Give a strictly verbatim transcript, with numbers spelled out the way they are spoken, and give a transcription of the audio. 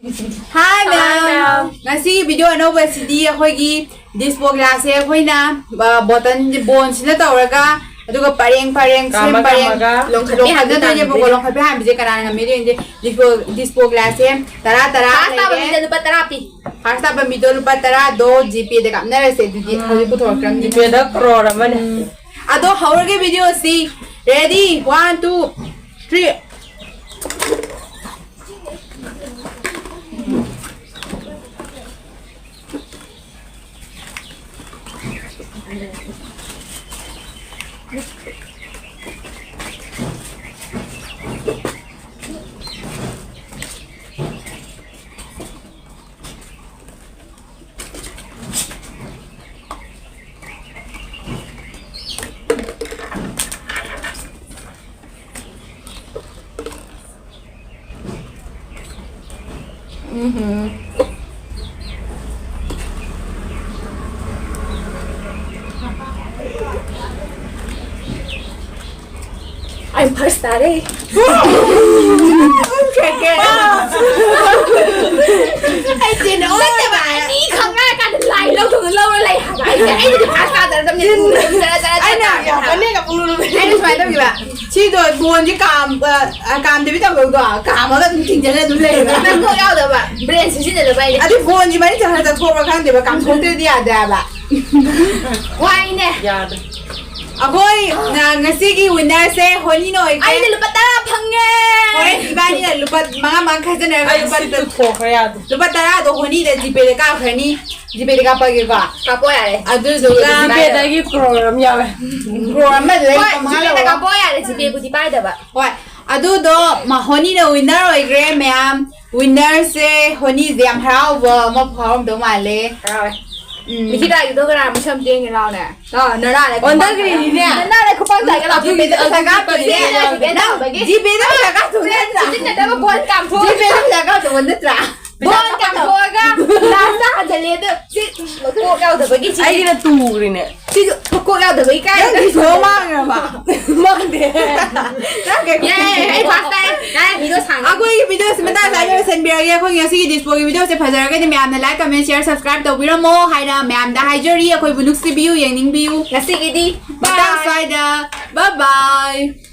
Hi, ma'am. Hi, ma'am. ꯉꯁꯤꯒꯤ video ꯑꯅꯧꯕꯁꯤꯗꯤ ꯑꯩꯈꯣꯏꯒꯤ dispo glassꯁꯦ ꯑꯩꯈꯣꯏꯅ, ꯑ, bottle, ꯕꯣꯟꯁꯤꯅ ꯇꯧꯔꯒ, ꯑꯗꯨꯒ ꯄꯔꯦꯡ ꯄꯔꯦꯡ, ꯁꯦꯝ ꯀꯥꯝꯃ ꯄꯔꯦꯡ ꯀꯥꯝꯃꯒ ꯂꯣꯡꯈꯠꯄꯤ ꯍꯥꯟꯕ ꯂꯣꯡꯈꯠꯅꯗꯣꯏꯅꯦꯕꯀꯣ꯫ ꯇꯥꯕꯅꯤꯅꯦ꯫ ꯂꯣꯡꯈꯠꯄꯤ ꯍꯥꯟꯕꯁꯦ ꯀꯅꯥꯅ ꯉꯝꯃꯤ ꯌꯦꯡꯁꯦ꯫ Dispo, dispo glassꯁꯦ ꯇꯔꯥ, ꯇꯔꯥ ꯐꯥꯔꯁ ꯇꯥꯕ ꯂꯩꯔꯦ꯫ ꯃꯤꯗ ꯂꯨꯄꯥ ꯇꯔꯥ ꯄꯤ꯫ ꯐꯥꯔꯁ ꯇꯥꯕ ꯃꯤꯗꯣ ꯂꯨꯄꯥ ꯇꯔꯥꯗꯣ GPayꯗ ꯀꯥꯞꯅꯔꯁꯦ꯫ ꯑꯗꯨꯗꯤ ꯎꯝ꯫ ꯍꯧꯖꯤꯛ ꯄꯨꯊꯣꯔꯛꯇ꯭ꯔꯕꯅꯤꯅ꯫ GPayꯗ ꯀ꯭ꯔꯣꯔ ꯑꯃꯅꯦ꯫ ꯎꯝ꯫ ꯑꯗꯣ ꯍꯧꯔꯒꯦ videoꯁꯤ꯫ Ready? One, two, three. ꯎꯝꯍꯨꯝ꯫ ꯑꯩ ꯐꯥꯔꯁ ꯇꯥꯔꯦ꯫ ꯑꯩ ꯆꯦꯟꯅ ꯑꯣꯏꯗꯕ ꯑꯅꯤ ꯈꯪꯅꯔꯀꯥꯟꯗ ꯂꯥꯏ ꯂꯧꯗꯧꯅ ꯂꯧꯔ ꯂꯩ ꯍꯥꯏꯕ꯫ ꯑꯩꯁꯦ ꯑꯩꯅꯗꯤ ꯐꯥꯔꯁ ꯇꯥꯖꯔꯗꯕꯅꯤ꯫ ꯖꯔ, ꯖꯔ, ꯖꯔ, ꯖꯔ ꯑꯩꯅ ꯇꯥꯔꯦ ꯌꯥꯝ ꯍꯥꯏꯕ꯫ ꯀꯟꯅ ꯌꯥꯝ ꯄꯨꯡꯂꯨ ꯂꯨ-, ꯑꯩꯅ ꯁꯨꯃꯥꯏꯅ ꯇꯧꯈꯤꯕ꯫ ꯁꯤꯗꯣ ꯕꯣꯟꯁꯦ ꯀꯥꯝ-, ꯑ, ꯀꯥꯝꯗꯕꯤ ꯇꯧꯕꯗꯣ ꯀꯥꯝꯃꯒ ꯑꯗꯨꯝ ꯊꯤꯡꯖꯤꯜꯂ ꯑꯗꯨꯝ ꯂꯩꯌꯦꯕ꯫ ꯅꯪ ꯀꯣꯛ ꯌꯥꯎꯗꯕ, ꯕ꯭ꯔꯦꯟ ꯁꯤꯖꯤꯟꯅꯗꯕ ꯍꯥꯏꯗꯤ꯫ ꯑꯗꯨ ꯕꯣꯟꯁꯤ ꯃꯔꯤ ꯆꯠꯈ꯭ꯔ ꯆꯠꯊꯣꯛꯑꯕ꯭ꯔꯥ ꯈꯪꯗꯦꯕ, ꯀꯥꯝꯊꯣꯛꯇ꯭ꯔꯗꯤ ꯌꯥꯗꯦ ꯍꯥꯏꯕ꯫ ꯋꯥꯏꯅꯦ꯫ ꯌꯥꯗꯦ꯫ ꯑꯩꯈꯣꯏ, ꯑ, ꯉꯁꯤꯒꯤ ꯋꯤꯟꯅꯔꯁꯦ ꯍꯣꯅꯤꯅ ꯑꯣꯏꯈ꯭ꯔꯦ꯫ ꯑꯩꯅ ꯂꯨꯄꯥ ꯇꯔꯥ ꯐꯪꯉꯦ꯫ ꯍꯣꯔꯦꯟ ꯏꯕꯥꯅꯤꯅ ꯂꯨꯄꯥ ꯃꯉꯥ ꯃꯉꯥ ꯈꯥꯏꯖꯤꯟꯅꯔꯒ ꯑꯩ ꯂꯨꯄꯥ ꯁꯤ ꯇꯨꯊꯣꯛꯈ꯭ꯔꯦ, ꯌꯥꯗꯦ꯫ ꯂꯨꯄꯥ ꯇꯔꯥꯗꯣ ꯍꯣꯅꯤꯗ GPayꯗ ꯀꯥꯞꯈ꯭ꯔꯅꯤ꯫ GPayꯗ ꯀꯥꯞꯄꯒꯦꯀꯣ꯫ ꯀꯥꯞꯄꯣ ꯌꯥꯔꯦ꯫ ꯑꯗꯨꯗꯨꯒ GPayꯗꯒꯤ ꯀ꯭ꯔꯣꯔ ꯑꯃ ꯌꯥꯎꯋꯦ꯫ ꯀ꯭ꯔꯣꯔ ꯑꯃ ꯂꯩ, ꯍꯣꯏ, ꯃꯉꯥ GPayꯗ ꯂꯧꯔꯣ꯫ ꯀꯥꯞꯄꯣ ꯌꯥꯔꯦ, GPayꯕꯨꯗꯤ ꯄꯥꯏꯗꯕ꯫ ꯍꯣꯏ, ꯑꯗꯨꯗꯣ ꯃ-, ꯍꯣꯅꯤꯅ ꯋꯤꯟꯅꯔ ꯑꯣꯏꯈ꯭ꯔꯦ ꯃꯌꯥꯝ꯫ ꯋꯤꯟꯅꯔꯁꯦ ꯍꯣꯅꯤꯁꯦ ꯌꯥꯝ ꯍꯔꯥꯎꯕ ꯑꯃ ꯐꯥꯎꯔꯝꯗꯧ ꯃꯥꯜꯂꯦ꯫ ꯍꯔꯥꯎꯋꯦ꯫ ꯎꯝ꯫ ꯅꯤꯀꯤꯇꯥꯒꯤꯗꯣ ꯀꯅꯥ ꯃꯁꯝ ꯇꯦꯟꯒꯦ ꯂꯥꯎꯅꯦ? ꯑꯥ, ꯅꯅꯥꯅꯦ ꯈꯨꯄꯥꯛ ꯑꯣꯟꯊꯈ꯭ꯔꯤꯅꯤꯅꯦ꯫ ꯅꯅꯥꯅꯦ ꯈꯨꯄꯥꯛ ꯊꯥꯒꯦ ꯂꯥꯎ꯫ ꯑꯗꯨꯒꯤ, GPayꯗ ꯄꯩꯁꯥ ꯑꯗꯨꯒꯤ ꯀꯥꯞꯇꯣꯏꯅꯦ꯫ ꯄꯩꯁꯥ ꯅꯪ ꯀꯥꯞꯇꯕꯒꯤ꯫ GPayꯗ ꯄꯩꯁꯥ ꯀꯥꯞꯇꯧ ꯅꯠꯇ꯭ꯔꯥ? ꯁꯤꯖꯤꯟꯅꯗꯕ ꯕꯣꯟ ꯀꯥꯝꯊꯣꯛꯑꯒ꯫ GPayꯗ ꯄꯩꯁꯥ ꯀꯥꯞꯇꯧꯕ ꯅꯠꯇ꯭ꯔꯥ? ꯕꯣꯟ ꯀꯥꯝꯊꯣꯛꯑꯒ ꯂꯥꯁꯇ ꯍꯟꯖꯜꯂꯦ ꯑꯗꯨ ꯁꯤ ꯀꯣꯛ ꯌꯥꯎꯗꯕꯒꯤ ꯁꯤ꯫ ꯑꯩꯒꯤꯅ ꯇꯨꯈ꯭ꯔꯤꯅꯦ꯫ ꯁꯤꯁꯨ ꯀꯣꯛ ꯌꯥꯎꯗꯕꯩ ꯀꯥꯏ ꯅꯪ ꯗꯤꯁꯄꯣ ꯃꯥꯡꯈ꯭ꯔꯕ? ꯃꯥꯡꯗꯦ꯫ ꯅꯪ ꯀꯩ- ꯌꯥꯏ, ꯑꯩ ꯐꯥꯁ ꯇꯥꯏ꯫ ꯌꯥꯏ, ꯚꯤꯗꯤꯑꯣ ꯁꯥꯡꯉꯦ꯫ ꯑꯩꯈꯣꯏꯒꯤ ꯚꯤꯗꯤꯑꯣꯁꯤ ꯃꯇꯥꯡ ꯑꯁꯤꯗ ꯂꯣꯏꯁꯤꯟꯕꯤꯔꯒꯦ꯫ ꯑꯩꯈꯣꯏ ꯉꯁꯤꯒꯤ ꯗꯤꯁꯄꯣꯒꯤ ꯚꯤꯗꯤꯑꯣꯁꯦ ꯐꯖꯔꯒꯗꯤ ꯃꯌꯥꯝꯅ like, comment, share, subscribe ꯇꯧꯕꯤꯔꯝꯃꯣ ꯍꯥꯏꯅ ꯃꯌꯥꯝꯗ ꯍꯥꯏꯖꯔꯤ꯫ ꯑꯩꯈꯣꯏꯕꯨ ꯅꯨꯡꯁꯤꯕꯤꯌꯨ, ꯌꯦꯡꯅꯤꯡꯕꯤꯌꯨ꯫ ꯉꯁꯤꯒꯤꯗꯤ ꯃꯇꯥꯡ bye꯫ ꯁ꯭ꯋꯥꯏꯗ bye bye꯫